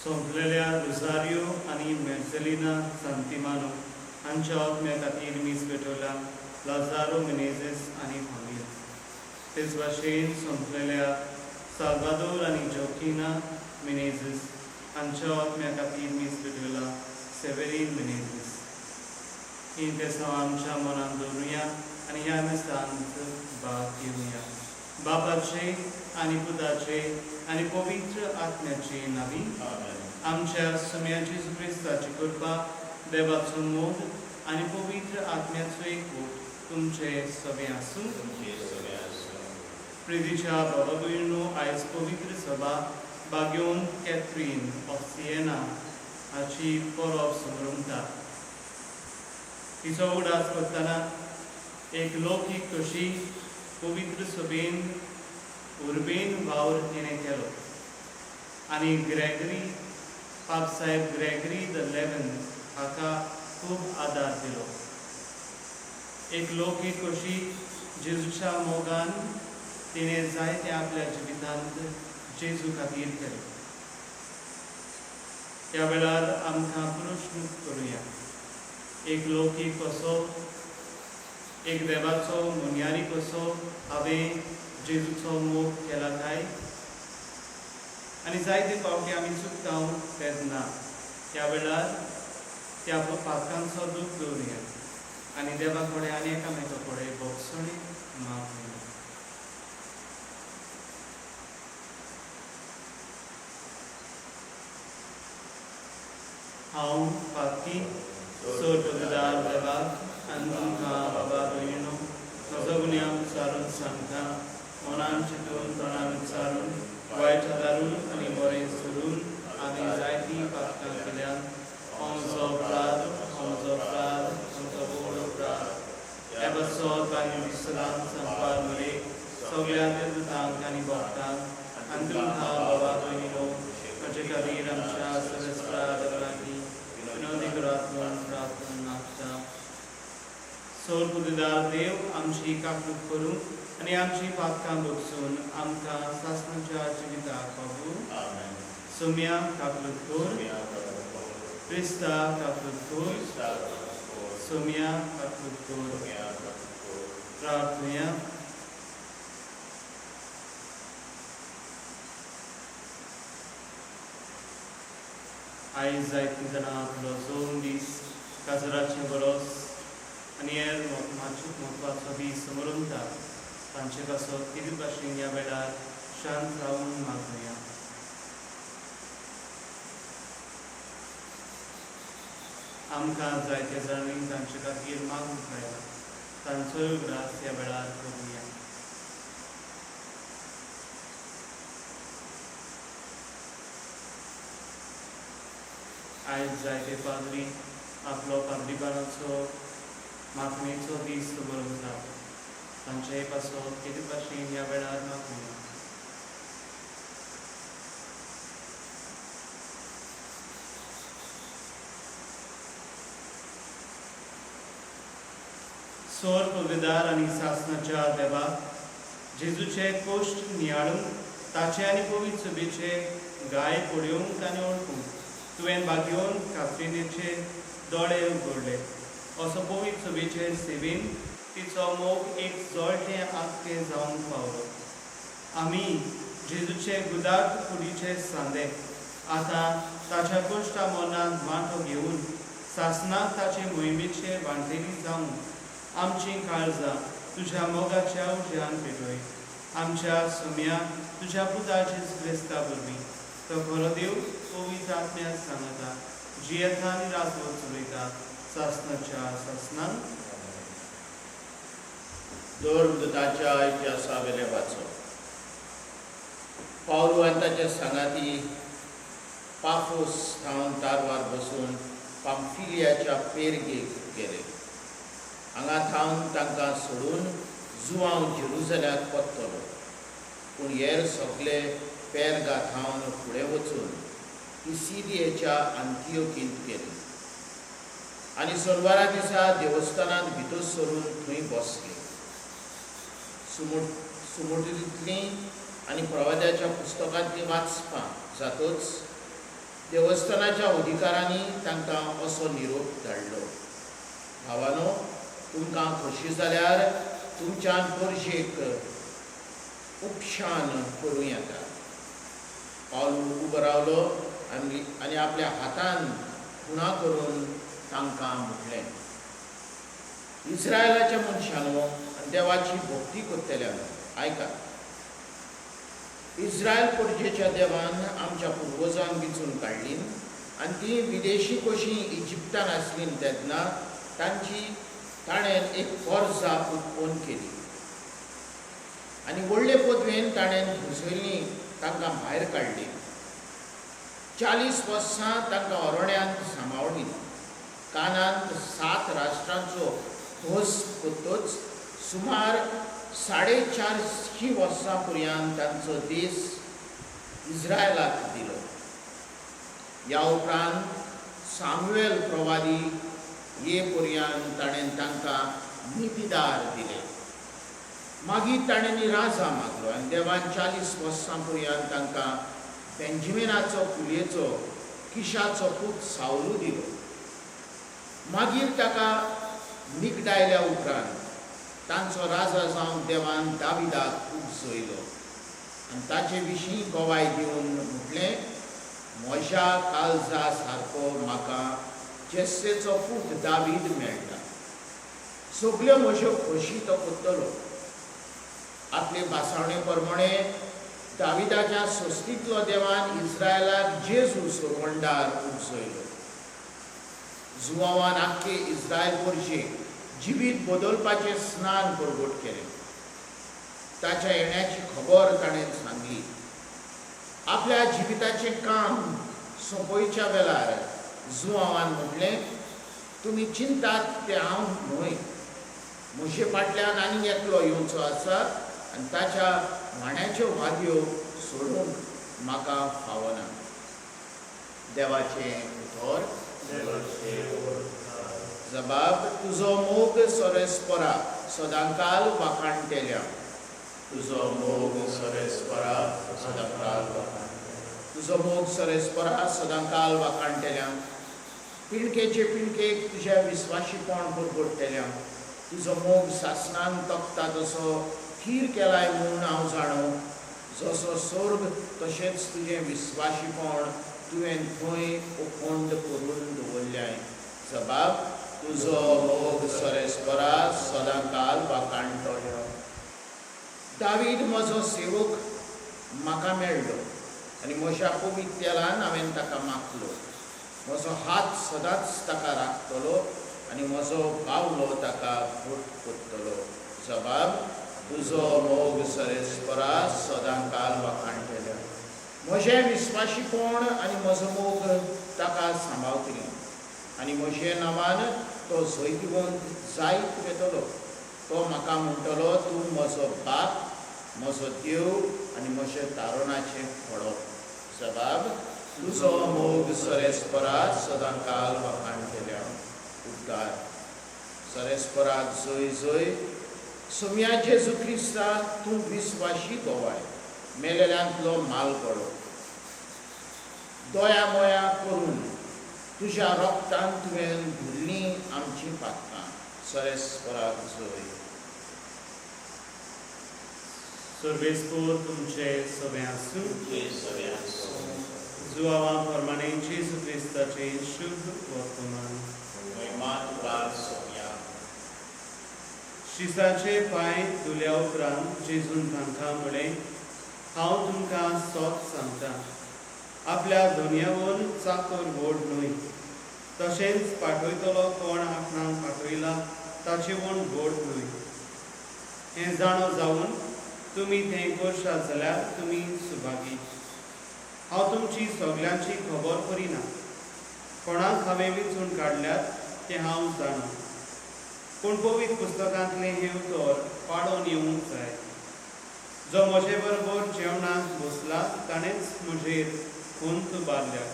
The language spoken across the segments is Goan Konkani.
सोंपलेल्या रुजारियो आनी मेर्सेलिना सांतिमानो हांच्या आत्म्या खातीर मीस भेटवला लाजारो मिनेझीस आनी फामील. तेच भाशेन सोंपलेल्या साल्वादोर आनी जोकिना मिनेझीस हांच्या आत्म्या खातीर मीस भेटवला सेवेरीन मिनेझीस. ही तेसांव आमच्या मनांत दवरुया आनी ह्या मिसांत भाग घेवया. बापाचे आनी पुताचे आनी पवित्र आत्म्याचे नांवी. आमच्या सुम्या जेजू क्रिस्ताची कृपा, देवाचो मोग आनी पवित्र आत्म्याचो एकवट तुमचे सगळे आसूं. प्रितीच्या बाबा भयणींनो, आयज पवित्र सभा बाग्योन कॅथरीन ऑफ सिएना हाची परब समरमता. तिचो उगडास करतना एक लौकीक कशी पवित्र सभेन उर्बेन वावर तिणें केलो आनी ग्रेगरी पापसाहेब ग्रेगरी the 11 हाका खूब आदार दिलो. एक लौकीक कशी जेजूच्या मोगान तिणें जायते आपल्या जिवितांत जेजू खातीर केलें. त्या वेळार आमकां प्रश्न करुया, एक लौकीक कसो, एक देवाचो मुनयारी कसो हांवें जेजूचो मोग केला काय? आनी जायते फावटी आमी चुकता तेन्ना त्या वेळार त्या पातकांचो दूख दवरुया आनी देवा कडेन आनी एकामेका कडेन भोगसणी मागुया. हांव पातकी चड पगदार देवाक आनी तुमकां बाबा भयणीनो म्हजो गुन्यांव विचारून सांगता. मनान चिंतून, तोंडान विचारून, वायट आदारून आनी बरें सोडून हांवें जायतीं पातकां केल्यात. हो म्हजो अपराध, हो म्हजो अपराध, म्हजो व्हड अपराध. ह्या पासत आनी सदांच सांगपार मरे सगळ्या देवदूतांक आनी भक्तांक आनी तुमकां बाबा भयणीनो म्हजे खातीर आमच्या सर्वेस्परा देवा लागीं विनवणी करात म्हूण प्रार्थना मागता. सोर देव आमची काकूत करूं आनी आमची पातकां भोगसून आमकां सासणाच्या जिविताक पावूं. सोम्या काकूत कर. क्रिस्ता काकूत कर. सोम्या काकूत कर. प्रार्थुया. आयज जायतीं जाणां आपलो जोम दीस, काजराचें बरोस आनी हेर म्हत्वाचो दीस समरमतात. तांचे पासत कितें भाशेन ह्या वेळार शांत रावन मागुया. आमकां जायते जाणांनी तांचे खातीर मागूंक लायला. तांचोय उगडास ह्या वेळार करुया. आयज जायते पाद्री आपलो पाद्रीपणाचो मागणेचो दीस समरमतात. तांचेय पासत कितें भाशेन ह्या वेळार मागुया. सोर पगदार आनी सासणाच्या देवा, जेजूचे कोश्ट नियाळूंक, ताचे आनी पवित्र सभेचे गाय पळोवंक आनी वळखूंक तुवें बागयोन कात्रिनेचे दोळे उगडले. असो पवित्र सभेचे सेवेन तिचो मोग एक जळटें आगटें जावंक पावलो. आमी जेजूचे गुदाट कुडीचे सांदे आतां ताच्या कोश्टा मनांत वांटो घेवन सासणाक ताचे मोहिमेचे वांटेली जावन आमचीं काळजां तुज्या मोगाच्या उज्यान पेटय. आमच्या सुम्या तुज्या पुता जेजू क्रिस्ता वरवीं, तो खरो देव पवित्र आत्म्याक सांगता जियेता आनी राजवट चलयता सासणाच्या सासणाक. धर्मदूताच्या इतिहासा वेलें वाचप. पावलू आनी ताचे सांगाती पाफोस थावन तारवार बसून पाम्फिलियाच्या पेरगेक गेले. हांगा थावन तांकां सोडून जुवांव जेरुजल्याक परतलो, पूण हेर सगले पेरगा थावन फुडें वचून पिसिदियेच्या आंतियोकींत गेले आनी सोनवारा दिसा देवस्थानांत भितर सरून थंय बसले. सुमुटींतलीं आनी प्रवाद्याच्या पुस्तकांतलीं वाचपां जातच देवस्थानाच्या अधिकारांनी तांकां असो निरोप धाडलो, भावानो, तुमकां खोशी जाल्यार तुमच्यान परशेक उपशान करूं येता. पावल उबो रावलो आनी आपल्या हातान खुणा करून तांकां म्हटलें, इस्रायलाच्या मनशानो आनी देवाची भक्ती करतल्यानो, आयकात. इस्रायल परजेच्या देवान आमच्या पुर्वजांक विंचून काडली आनी ती विदेशी कशी इजिप्तान आसली तेन्ना तांची ताणें एक पर्जा उत्पन्न केली आनी व्हडले पदवेन ताणें थंयसरली तांकां भायर काडली. 40 वर्सां तांकां अरण्यांत सांबाळ्ळी. कानांत 7 राष्ट्रांचो धोस करतच सुमार 450 वर्सां पर्यंत तांचो देश इस्रायलाक दिलो. ह्या उपरांत सामुएल प्रवादी ये पर्यंत ताणें तांकां नितीदार दिले. मागीर ताणें राजा मागलो आनी देवान 40 वर्सां पर्यंत तांकां बेंजामिनाचो कुलयेचो किशाचो पूत सावलू दिलो. मागीर ताका निकडायल्या उपरांत तांचो राजा जावन देवान दाविदाक उपजयलो आनी ताचे विशीं गवाय दिवन म्हटलें, म्हज्या काळजा सारको म्हाका जेस्सेचो पूत दावीद मेळटा, सगल्यो म्हज्यो खोशी तो करतलो. आपले भासावणे प्रमाणे दाविदाच्या सोस्तींतलो देवान इस्रायलाक जेजू सोरवंडार उपजयलो. जुवावान आख्खे इस्रायल परशेक जिवीत बदलपाचें स्नान परगट केलें. ताच्या येण्याची खबर ताणें सांगली. आपल्या जिविताचें काम सोंपोवच्या वेळार जुवावान म्हटलें, तुमी चिंतात तें हांव न्हय, म्हजे फाटल्यान आनीक एकलो येवचो आसा आनी ताच्या व्हाण्याच्यो वादयो सोडूंक म्हाका फावना. देवाचें उतर. जबाब, तुजो मोग सोरेस्परा सदांकाल वाखाणटेल्या. तुजो मोग सोरेस्परा सदांकाल वाखाणटेल्या. तुजो मोग सोरेस्परा सदांकाल वाखाणटेल्या. पिणकेचे पिणकेक तुज्या विस्वाशीपण परगटटेल्या. तुजो मोग सासणान तकता तसो थीर केलाय म्हूण हांव जाणो. जसो सोर्ग तशेंच तुजें विस्वाशीपण तुवें थंय उखंड करून दवरल्याय. जबाब, तुजो मोग सोरेस्परा सदांकाल वाखाणटलो. दावीद म्हजो सेवक म्हाका मेळ्ळो आनी म्हज्या पवित्र तेलान हांवें ताका माखलो. म्हजो हात सदांच ताका राखतलो आनी म्हजो बावलो ताका घट करतलो. जबाब, तुजो मोग सरेस्परा सदांकाल वाखाणटलो. म्हजें विस्वाशीपण आनी म्हजो मोग ताका सांबाळतली आनी म्हजे नांवान तो जैतिवंत जायत वेतलो. तो म्हाका म्हणटलो, तूं म्हजो बाप, म्हजो देव आनी म्हजें तारणाचें फळो. जबाब, तुजो मोग सरेस्परा सदांकाल वाखाणटल्या. उपकार सरेस्पराक जय जय. सोम्या जेजू क्रिस्ता, तूं विस्वाशी गोवाय, मेलेल्यांतलो माल पडो. दया मोया करून तुज्या रोगतान तुवें धुल्लीं आमचीं पातकां. सरेस्पराक जय. सर्वेस्पोर तुमचे सगळें आसूं. जुवावा प्रमाणे जेजू क्रिस्ताचें शुभ वर्तमान. शिसाचे पांय धुल्या उपरांत जेजून तांकां म्हळें, हांव तुमकां सोत सांगता, आपल्या धनयावन चाकर व्हड न्हय, तशेंच पाठयतलो कोण आपणाक पाठयला ताचे वण व्हड न्हय. हें जाणो जावन तुमी तें करशात जाल्यार तुमी सुभागी. हांव तुमची सगल्यांची खबर करिना, कोणाक हांवें विंचून काडल्यात तें हांव जाणा, पूण पवित्र पुस्तकांतलें हें उतर पाळोवन येवंक जाय. जो म्हजे बरोबर जेवणाक बसला ताणेंच म्हजेर खुंत बारल्या.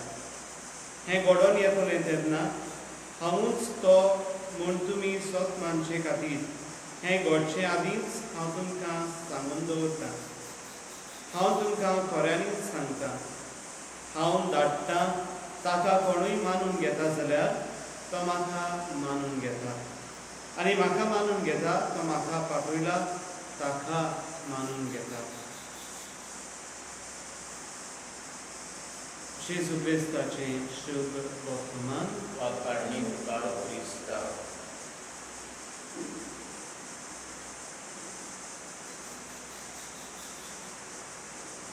हें घडोवन येतलें तेन्ना हांवूच तो म्हूण तुमी सत मानचे खातीर हें घडचें आदींच हांव तुमकां सांगून दवरतां. हांव तुमकां खऱ्यांनीच सांगता, हांव धाडटां घेता जाल्यार तो म्हाका मानून घेता, आनी म्हाका मानून घेता तो म्हाका पाठयला ताका मानून घेता. जेजू क्रिस्ताचें शुभ वर्तमान. वाखाणनी तुका क्रिस्ता.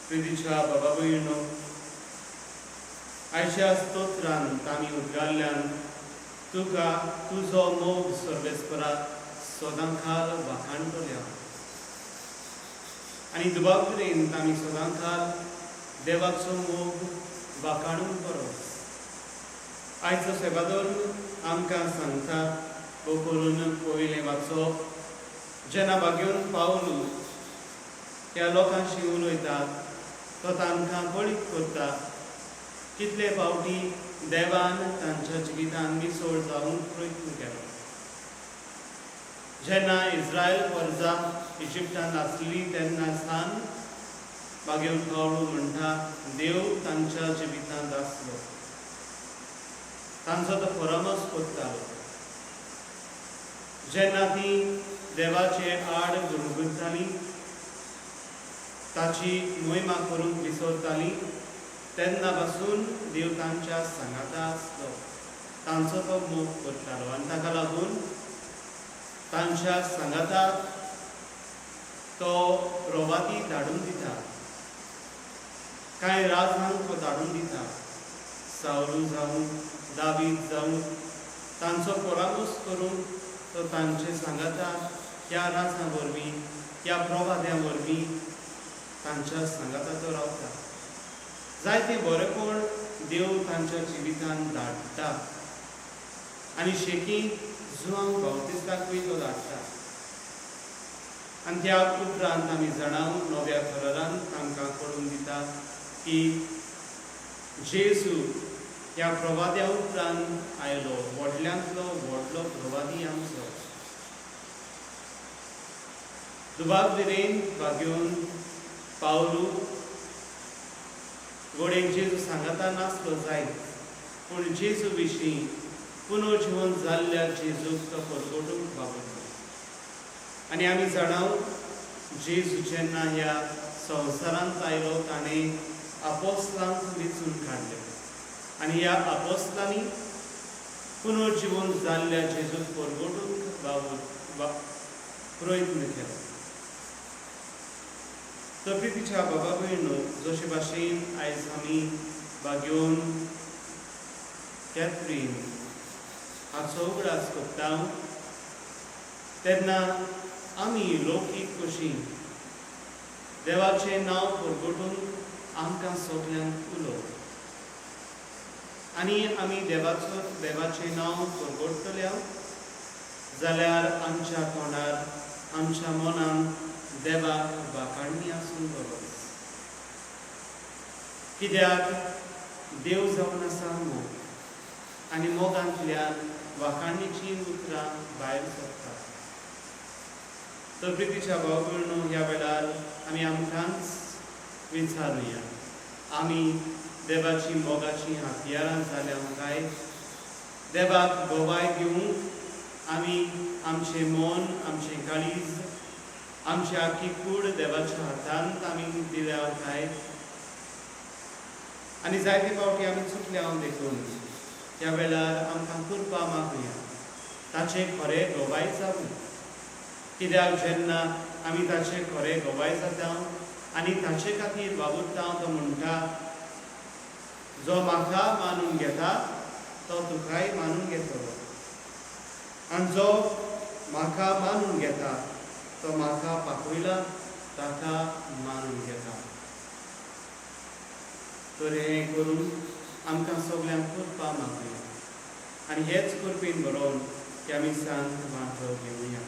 प्रितीच्या बाबा भयणो, आयच्या स्तोत्रान आमी उद्गारल्यान तुका तुजो मोग सर्वेस्परा सदांकाल वाखाणटल्या आनी दुबावतरेन आमी सदांकाल देवाचो मोग वाखाणूंक बरो. आयचो सेवादोर आमकां सांगता करून पयलें वाचप जेन्ना बागेवन पावलू ह्या लोकांशी उलयता तो तांकां बळीक करता. कितले फावटी देवान तांच्या जिवितान मिसळ जावंक प्रयत्न केलो. जेन्ना इस्रायल वर्जा इजिप्तान आसली तेन्ना सान बागेवन पावलू म्हणटा देव तांच्या जिवितांत आसलो, तांचो तो परामर्श करतालो. जेन्ना ती देवाचे आड गुरगुरताली, ताची मोहिमा करूंक विसरताली, तेन्ना पासून देव तांच्या सांगाता आसलो, तांचो तो मोग करतालो आनी ताका लागून तांच्या सांगाता तो रोवाती धाडून दिता, कांय राजांक तो धाडून दिता. सावलू जावं दावीद जावं तांचो परामर्श करून तो तांचे सांगाता ह्या राजां वरवीं ह्या प्रवाद्यां वरवीं तांच्या सांगाता तो रावता. जायते बरेपण देव तांच्या जिवितान धाडटा आनी शेकी जुआंव बावतिस्ताकूय तो धाडटा. आनी त्या उपरांत आमी जाणां नव्या करारान तांकां कळून दिता की जेजू ह्या प्रवाद्या उपरांत आयलो, व्हडल्यांतलो व्हडलो प्रवादी आमचो. दुबाव विरेन बागेवन पावलू गोडेन जेजू सांगाता नासलो जायत, पूण जेजू विशीं पुनर्जीवन जाल्ल्या जेजूक तो परगटूंक वावुरलो. आनी आमी जाणां जेजू जेन्ना ह्या संवसारांत आयलो ताणें आपोस्लांक वेंचून काडले आनी ह्या आपोस्लांनी पुनर्जीवन जाल्ल्या जेजूक परगटूंक प्रयत्न केलो. तर प्रितीच्या बाबा भयणो, जशे भाशेन आयज आमी बागेवन कॅथरीन हाचो उगडास करता तेन्ना आमी लौकीक कशी देवाचें नांव परगटून आमकां सगल्यांक उलो आनी आमी देवाचें नांव परगटतल्या जाल्यार आमच्या तोंडार आमच्या मनान देवाक वाखाणणी आसूंक बरो. कित्याक देव जावन आसा मोग आनी मोगांतल्यान वाखाणीचीं उतरां भायर सरतात. तर प्रितीच्या भाव भयणो, ह्या वेळार आमी आमकांच विचारुया, आमी देवाची मोगाची हत्यारां जाल्या काय देवाक गवाय दिवंक आमी आमचें मन, आमचें काळीज, आमची आख्खी कूड देवाच्या हातांत आमी दिल्या काय? आनी जायते फावटी आमी चुकल्या देखून ह्या वेळार आमकां कृपा मागुया ताचें खरें गवाय जावं. कित्याक जेन्ना आमी ताचें खरें गवाय जाता आनी ताचे खातीर वावुरता तो म्हणटा, जो म्हाका मानून घेता तो तुकाय मानून घेतलो आनी जो म्हाका मानून घेता तो म्हाका पाखयला ताका मानून घेता. तर हें करून आमकां सगल्यांक कृपा मागुया आनी हेच कृपेन बरोवन की आमी सांत वांटो घेवया.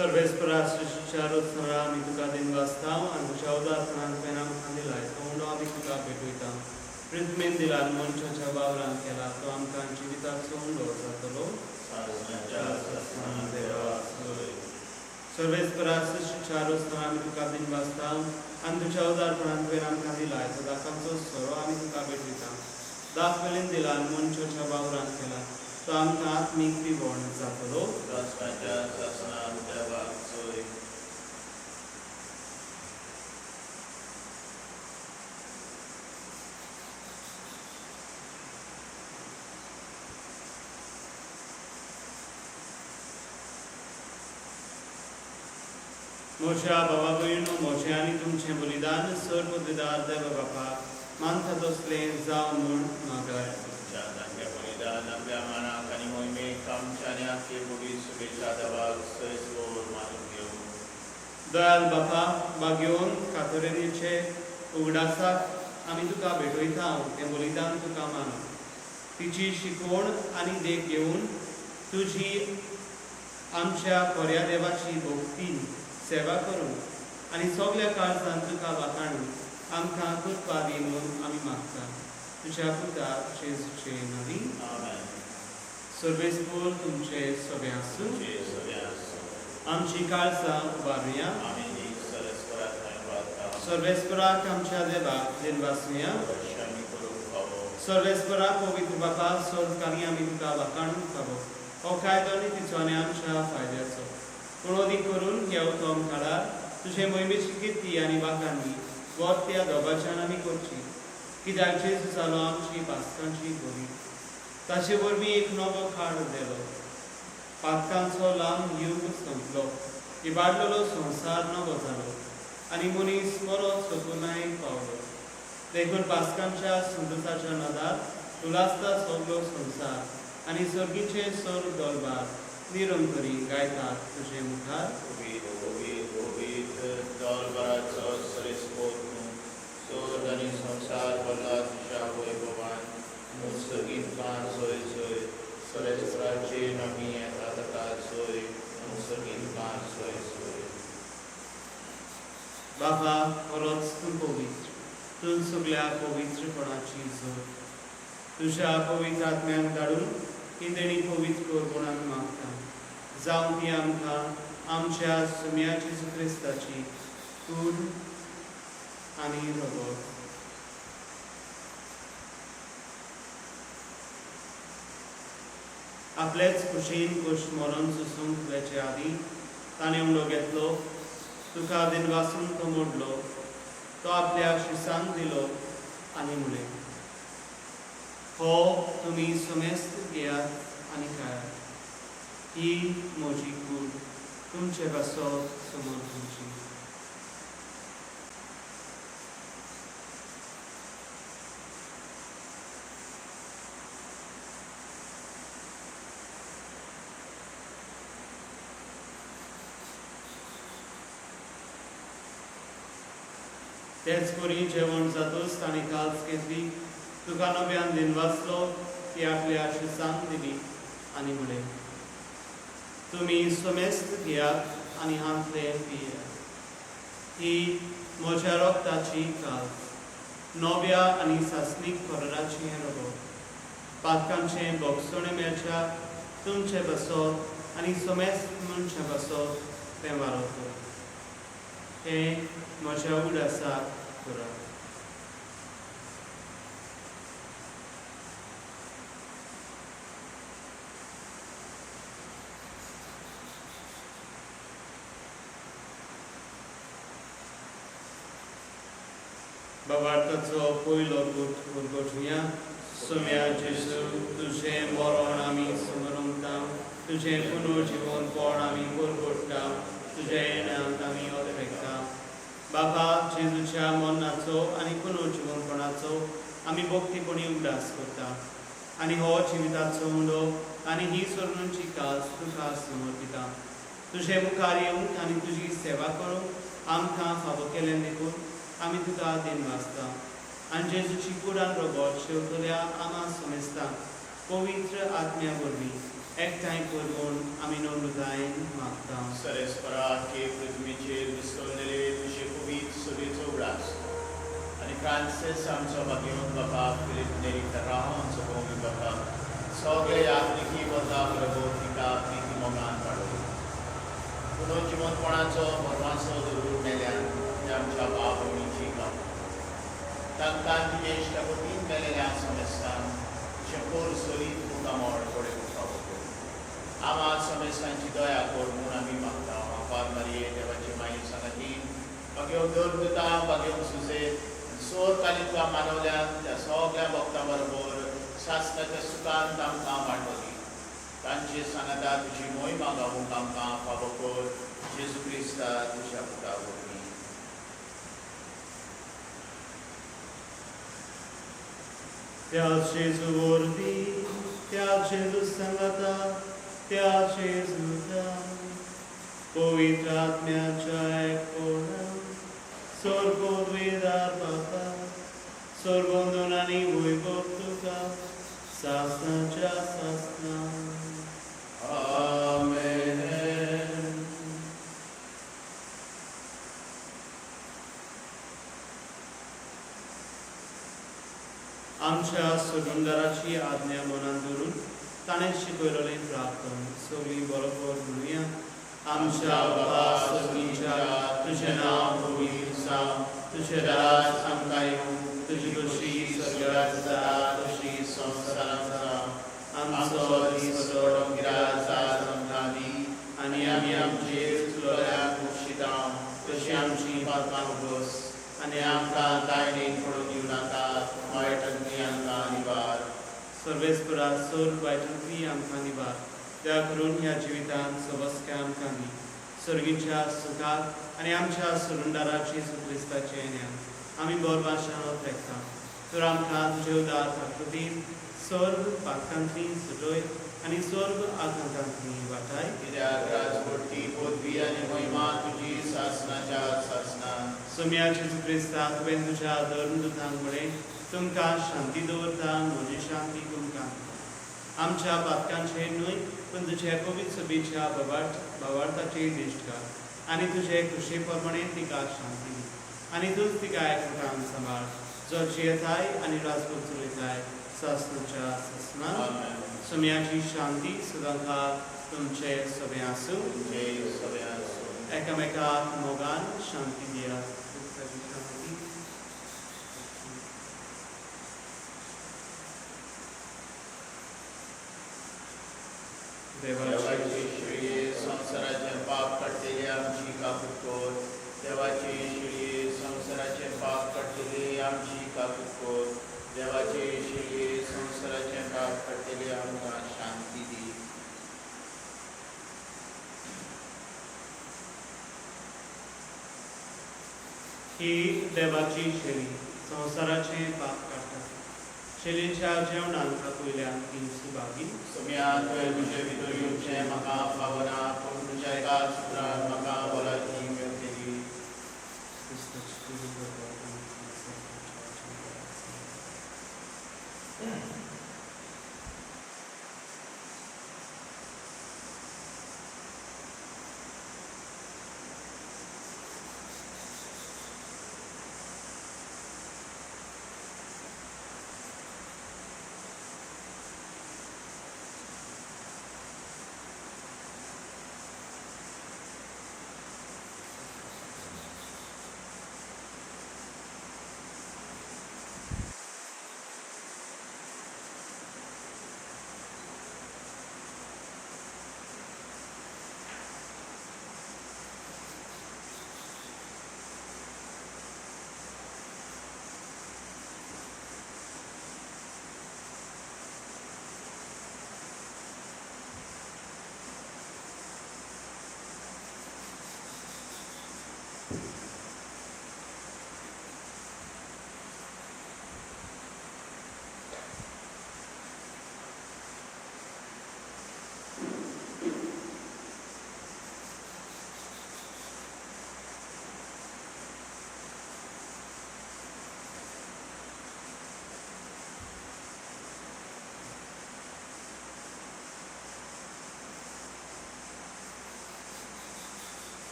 सर्वेस्परा सृश्टीच्या रचणारा आमी तुका दिनवासता आनी तुज्या उदारपणान तुवें आमकां दिलाय तो उंडो आमी तुका भेटयता. प्रिथमेन दिला मनशाच्या वावरान केला तो आमकां जिविताचो उंडो जातलो. सर्वेस्परा सृश्टीच्या रचणारा आमी तुका दिनवासता आनी तुज्या उदारपणान तुवें आमकां दिलाय तो दाकांचो सोरो आमी तुका भेटयता. दाख वेलेन दिला मनशाच्या वावरान केला तो आमकां आत्मीक पिवण जातलो. म्हज्या बाबा भयणो, म्हजें आनी तुमचें बलिदान सर्व दिदार देवा बापा मानता तसलें जावं म्हूण मागाय. बलिदान आपल्या मानाक आनी मोहिमेक आमच्या आनी आमचे बोडी शुभेच्छा देवाक सयसोर मानून घेवं. दयाल बापा, बागेवन कातोरेनीचे उगडासाक आमी तुका भेटयता तें बलिदान तुका मानून तिची शिकवण आनी देख घेवन तुजी आमच्या खऱ्या देवाची भक्तीन सेवा करून आनी सगल्या काळजान तुका वाखाणून आमकां कृपा दी म्हणून आमी मागता. तुज्या पुता जेजूचे नांवी. आमेन. सर्वेस्पोर तुमचे सगळें आसूं. तुमचे सगळें आसूं. आमची काळजां उबारुया. आमी सरस्पराक वाता. सर्वेस्पराक आमच्या देवाक दिनवासुया. अशें आमी करूंक फावो. सर्वेस्पराक पवित्र बापा, सोदकानी आमी तुका वाखाणूंक फावो. हो कायदो आनी तिचो आनी आमच्या फायद्याचो पूण अदीक करून ह्या उत्तम काळार तुजे मोहिमेची किर्ती आनी वाखाणणी वत त्या दोबाच्यान आमी करची. कित्याक जेजू जालो आमची पास्कांची बरी, ताचे वरवीं एक नवो काळ दिलो. पातकांचो लांब युग सोंपलो, इबाडलेलो संवसार नवो जालो आनी मनीस परत सकुनाय पावलो. देखून पास्कांच्या संतोसाच्या नदार उलासता सगलो संवसार आनी सर्गीचे सर्व दरबार निरंतरी गायतात तुजे मुखार. ओबीत ओबीत ओबीत दौलबराचो सरेस्पोत तूं सोद आनी संवसार भरला तुज्या वैभवान. तूं सगीत सोय सोय सरेस्पराचे आमी येता ताका सोय. तूं सगीत सोय सोय. बाबा, खरोच तूं पवित्र, तूं सगल्या पवित्रपणाची जोड. तुज्या पवित्र आत्म्यान धाडून ही देणी पवित्र कर म्हूण आमी मागता. जावं ती आमकां आमच्या सुम्या जेजू क्रिस्ताची कूड आनी रगत. आपलेच कुशीन कुश मरण सोसूंक वेचे आदीं ताणें उंडो घेतलो, तुका दिनवासून तो मोडलो, तो आपल्या शिसांक दिलो आनी म्हणलें, हो तुमी समेस्त घेयात आनी खायात. ही म्हजी कूड तुमचे पासत समोर तुमची. तेच परी जेवण जातूच ताणें काल्स घेतली, तुका नव्यान दिनवासलो, ती आपल्या शिसांक दिली आनी म्हणलें, तुमी समेस्त घेयात आनी हांतले पियात. ही म्हज्या रक्ताची काल्स, नव्या आनी सासणीक कराराचें रगत. पातकांचें भोगसणें मेळच्या तुमचे पासत आनी समेस्त मनशां पासत तें वारवता. हें म्हज्या उगडासाक करात. बाबार्थाचो पयलो गूट उरगटुया. सोम्या जेजू, तुजें मरण आमी समरंता, तुजें पुनर्जिवनपण आमी परगट्टा, तुज्या येण्याक आमी अपेक्षा. बाबा, जेजूच्या मरणाचो आनी पुनर्जिवनपणाचो आमी भक्तीपणी उगडास करता आनी हो जिविताचो उंडो आनी ही सोडूनची कास तुका समर्पिता. तुजे मुखार येवंक आनी तुजी सेवा करूंक आमकां फावो केलें देखून आमी तुका दिनवासता. आनी जेजूची कुडान रगत शेवतल्या आमा समेस्तांक पवित्र आत्म्या वरवीं एकठांय कर म्हूण आमी नम्रतायेन मागता. सरेस्परा के पृथ्वीचेर विसवलेले तुजे पवित्र सभेचो उडास आनी फ्रांसीस आमचो भाग्यवंत बापा, फिलीप नेरी फेर्रांव आमचो भोमी बापा, सगळे यात्रिकी वता प्रभू तिका प्रिती मोगान वाडोवं. पुनर्जिवंतपणाचो भरमासो दवरून मेल्यान ते आमच्या भाव भयणीची गांव तांकां तुजे इश्टागतीन मेलेल्या समेस्तान तुजें पोर सोरीत मुखामळ फुडें फावो कर. आमा समेस्तांची दया कर म्हूण आमी मागता. मापार मारये देवाची माई सांगातीन बागेवन दर बागेवन सुजे सोर कालित्वा मानवल्यान त्या सगळ्या भक्तां बरोबर सासणाच्या सुखान तांकां वांटोली. तांचे सांगाता तुजी मोहिमा गावूंक आमकां फावो कर जेजू क्रिस्ता तुज्या पुता वरवीं. त्या जेजू वरवीं, त्या जेजू सांगाता, त्या जेजूच्या पवित्र आत्म्याच्या एकपणान स्वर्गोद्वेदार बापा, सर्वंदन आनी वैभव तुका सासणाच्या सासणा. आमेन. आमच्या सोडूनदाराची आज्ञा मनान धरून ताणें शिकयलें प्रार्थन सगळीं बरोबर म्हणुया. आमच्या बाबा सगळींच्या, तुजें नांव पवित्र जावं, तुजें राज आमकां येवं, तुजी खोशी स्वर्गात जाता तशी संवसारांत जावं. आमचो दीसपट्टो गिरास आज आमकां दी आनी आमी आमचे चुकलेल्यांक बक्षिता तशी आमची पापां उगस आनी आमकां तायणेक पडून दिवं नाका, वायट अग्नी आमकां निवार. सर्वेस्परा सोर वायटांतली आमकां निवार. त्या करून ह्या जिवितांत सवस्काय आमकां दी, सर्गीच्या सुखाक आनी आमच्या सोडूनदारा जेजू क्रिस्ताचे येण्यान आमी बोरभाशान ओतरेकता. तर आमकां तुजे उदार प्राकृतीन सर्व पातकांतली सुटय आनी सर्व आकांतांतली वाटाय. कित्याक राजवटी पदवी आनी महिमा तुजी सासणाच्या सासणा. सोम्या जेजू क्रिस्ता, तुवें तुज्या धर्मदूतांक म्हळें, तुमकां शांती दवरता, म्हजी शांती तुमकां दिता. आमच्या पातकांचेर न्हय पूण तुज्या पवित्र सभेच्या भावार्थाचेर दिश्ट घाल आनी तुजे खुशे प्रमाणे तिका शांती दी आनी तूंच तिका एकवटान सांबाळ, जो जियेताय आनी राजपूत चलयताय सासणाच्या सासणा. आमेन. सोम्याची शांती सदांकाळ तुमचे सगळें आसूं. तुमचे सगळें आसूं. एकामेकाक मोगान शांती दियात. क्रिस्ताची शांती. देवाची देवाची शिळये संवसाराचें पाप काडटली आमची काकूट कर. देवाची शिळये संवसाराचें पाप काडटली आमची काकूट कर. देवाची शिळये संवसाराचें पाप काडटली आमकां शांती दी. ही देवाची शेळी संवसाराचें पाप काडटा. शेळीच्या जेवणान आपयल्यान ती सुभागी. सोम्या, तुवें म्हजे भितर येवचें म्हाका फावना, पूण तुज्या एका सुत्रान म्हाका भलायकी मेळटली. क्रिस्ताची तुजी बरोबर.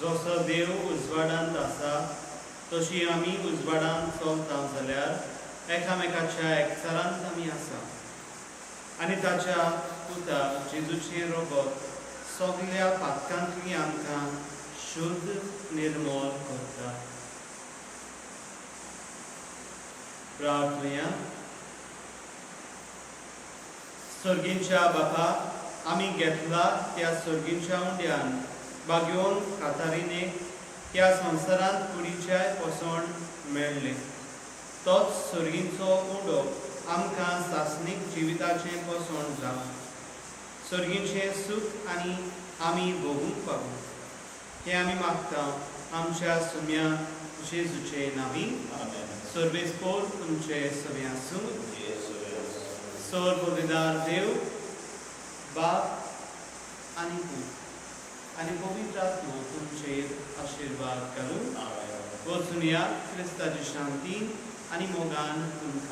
जसो देव उजवाडांत आसा तशी आमी उजवाडांत चलता जाल्यार एकामेकाच्या एकचारांत आमी आसा आनी ताच्या पुता जेजूचें रोगत सगल्या पातकांतली आमकां शुद्ध निर्मूल करता. प्रार्थया. सर्गींच्या बापा, आमी घेतला त्या सर्गींच्या उंड्यान बागेवन कातारीने ह्या संवसारांत कुडीच्याय पोसवण मेळ्ळें. तोच सर्गींचो उंडो आमकां सासणीक जिविताचें पोसवण जावं, सर्गींचें सूख आनी आमी भोगूंक पावूं, हें आमी मागता आमच्या सुम्या जेजूचे नांवी. आमेन. सर्वेस्पोर तुमचे सगळे आसूं. तुमचे सगळे आसूं. सर बोदेदार देव बाप आनी पूत आनी पवित्र आत्मो तुमचेर आशिर्वाद घालूं. आमेन. वचून या क्रिस्ताची शांती आनी मोगान तुमकां.